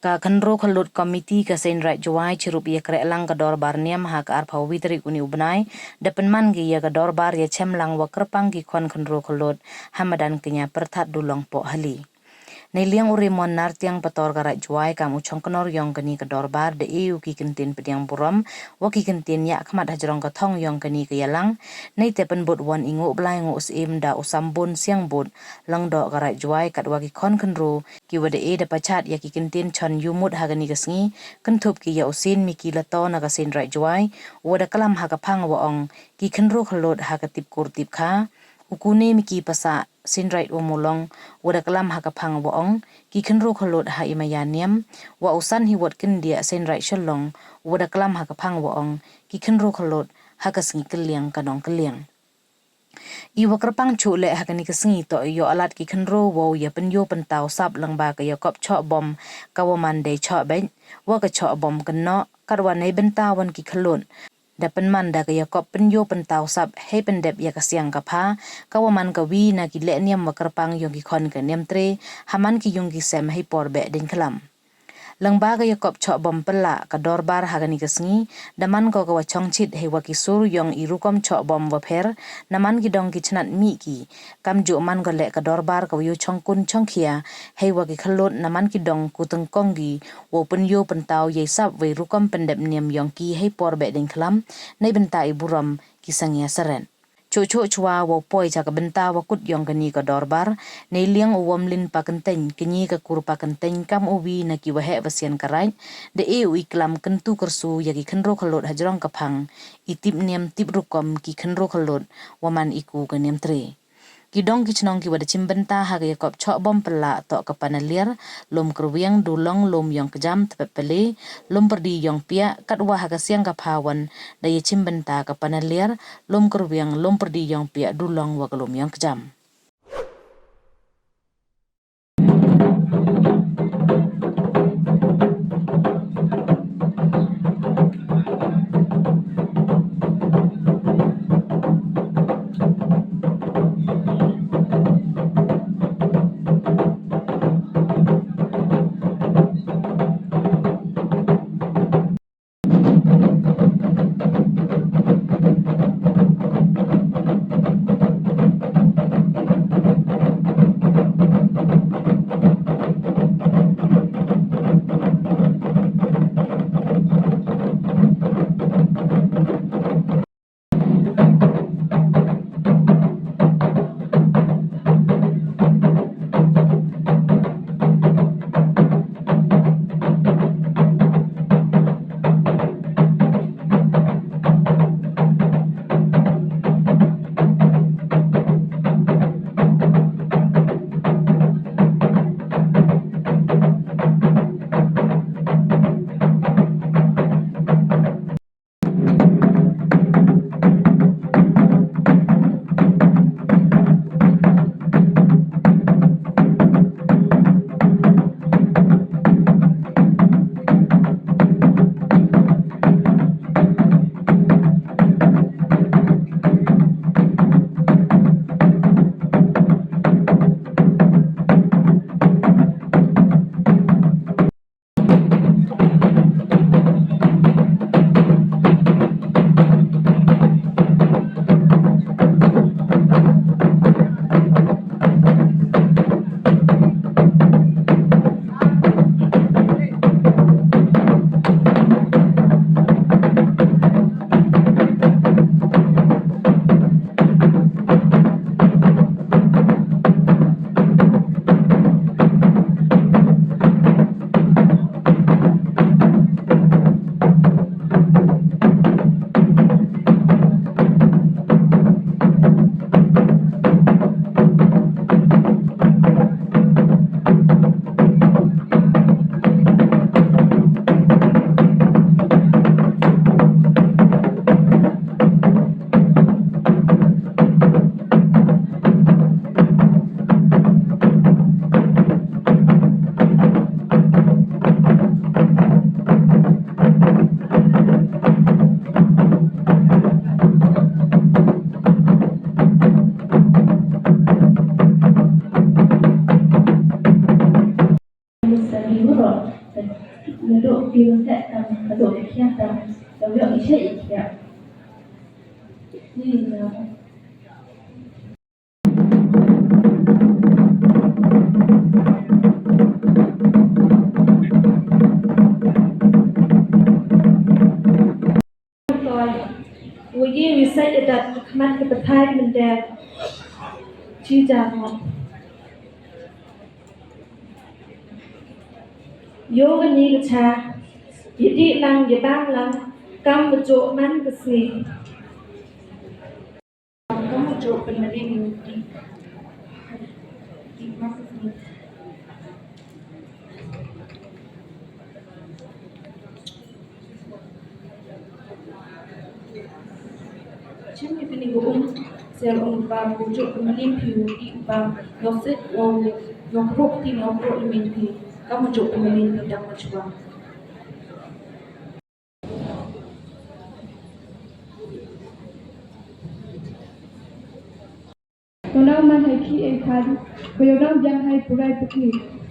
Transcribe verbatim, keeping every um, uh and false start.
Ka Khynroo Khyllood Committee ka Seiñraij Jowai chirup ya kreh lang ka dorbar niam ha ka arphaw wi tarik uni u bnai, da pynman ki ya ka dorbar ya chem lang wa kyrpang ki khon khynroo khyllood ha madan kñia pyrthat Dulong Pohali. Neiliang u Raymond Nartiang, Pator ka Raij Jowai, kam u chongknor yong kani ka dorbar, da e u ki kyntien pdiang burom wa ki kyntien yahkhmat hajrong ka thong yong kani ka yalang. Neite pynbud won i nguh blai nguh syiem da u Sambun Siangbud, Lyngdoh ka Raij Jowai, katwa ki khon khynroo ki wa da e da pachat ya ki kyntien chon yumut ha kani ka sngi, kynthup ki ya u Sien Miki Lato na ka Seiñraij Jowai, wa da klam ha ka phang wa ong, ki khynroo khyllood ha ka tip kur tip kha, u Kune Miki Pasa, Seiñraij Ummulong, wa da klam ha ka phang wa ong, ki khynroo khyllood ha i maya niam, wa u San Hiwot Kyndiah, Seiñraij Shillong, wa da klam ha ka phang wa ong, ki khynroo khyllood ha ka sngi kylliang ka nongkylliang. I wa kyrpang chuh leh ha kani ka sngi toh i yoh alat ki khynroo wow ya pynyoo pyntaw sap lyngba ka yakop choh bom ka wa man dei choh beit wa ka choh bom kynnoh, katwa neibynta won ki khyllood da pynman da ka yakop pynyoo pyntaw sap hei pyndep ya ka siang ka pha, ka wa man ka wi na ki leh niam wa kyrpang yong ki khon ka Niamtre ha man ki yung ki sem hei por beh deiñ khlam. Lyngba ka yakop choh bom pynlah, ka dorbar ha kani ka sngi da man ko ka wa chongchit hei wa ki sur yong i rukom choh bom wa pher, na man ki dong ki chnat mih ki. Kamjooh man ko leh ka dorbar ka wa yoh chongkun chongkhia hei wa ki khyllood, na man ki dong ku tyngkong ki wow pynyoo pyntaw yei sap wei rukom pyndep niam yong ki hei por beh deiñ khlam, neibynta i burom ki sangya saret. Chuh chuh chwa wow poi cha ka bynta wa kut yong kani ka dorbar, neiliang u Womlin Pakynteñ, kñi ka kur Pakynteñ, kam u wi na ki waheh wa sian ka raij, da e u i klam kyntu kyrsu ya ki khynroo khyllood hajrong ka phang, i tip niam tip rukom ki khynroo khyllood wa man i ku ka Niamtre. Ki dong ki chnong ki wa da chim bynta ha ka yakop choh bom pynlah toh ka Panaliar, Lum Kyrwiang, Dulong, Lum Yongkjam, Tpep Pele, Lum Pyrdi Yongpiah, katwa ha ka siang ka pha won da ya chim bynta ka Panaliar, Lum Kyrwiang, Lum Pyrdi Yongpiah, Dulong wa ka Lum Yongkjam. Nadooh ki wynne tam, nadooh ki khiah tam, da yoh i chait i khiah. Ni na. Toi, wa ye wi sait da dat khmat ka pathai mynder. Chi jar mo. Yoh kani ka cha, ya dih lang, ya bang lang, kam wa jooh man ka sngi. Kam wa jooh pynmlien. Chim i tini ko um, ser um bam, ko jooh pynmlien phi u dih bam, yoh sit, yoh, yoh krok tini yoh krok lymmen phi, kam wa jooh pynmlien phi dang machwa. Yow nang man hei khih hei khan, wa yow nang biang hei puræ puthi.